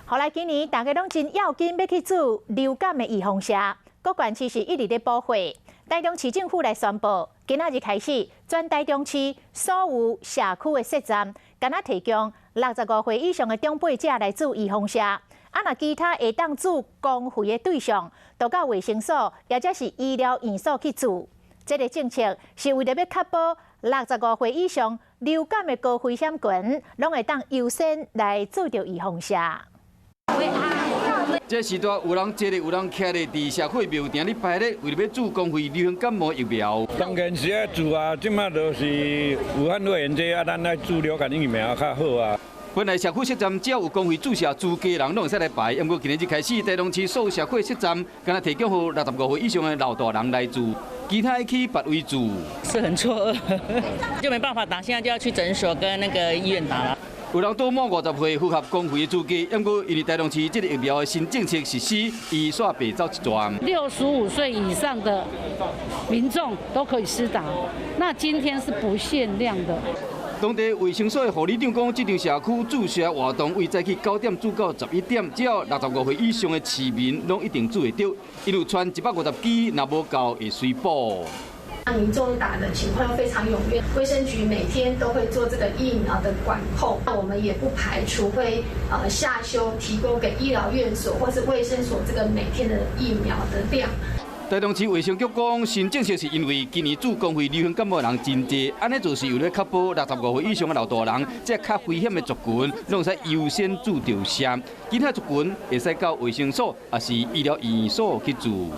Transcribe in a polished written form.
好來，今年大家攏真要緊欲去注流感的預防射，各縣市是一直咧補貨。台中市政府來宣布，今仔日開始，全台中市所有社區的設站，干焦提供六十五歲以上的長輩者來注預防射。啊，若其他會當注公費的對象，就到衛生所，抑者是醫療院所去注。這个政策是為著欲確保六十五歲以上流感的高危險群，攏會當優先來注著預防射。這時段有人坐咧，有人徛咧，佇社區廟埕咧排咧，為著欲注公費流行感冒疫苗。當然是愛注啊，這馬就是武漢肺炎這啊，咱愛注流感疫苗較好啊。本來社區設站只要有公費注射資格人，攏會使來排。毋過今年日開始，台中市所有社區設站，干焦提供予六十五歲以上的老大人來注，其他去別位注。是很錯愕，就沒辦法打，現在就要去診所跟那個醫院打啦。有人拄滿50歲符合公費的資格，毋過因為台中市這个疫苗的新政策實施，伊煞袂走一轉。65歲以上的民眾都可以施打，那今天是不限量的。當地衛生所的護理長講，這場社區注射活動為早起9點注到11點，只要六十五歲以上的市民，攏一定注會著。伊有賰150支，若無夠會隨補。民眾打的情況非常踴躍，衛生局每天都會做這個疫苗的管控，那我們也不排除會下修提供給醫療院所或是衛生所這個每天的疫苗的量。台中市衛生局講，新政策是因為今年注公費流行感冒人真濟，按呢做是為了確保六十五歲以上的老大人，這較危險的族群，攏會使優先注著射，其他族群會使到衛生所抑是醫療院所去注。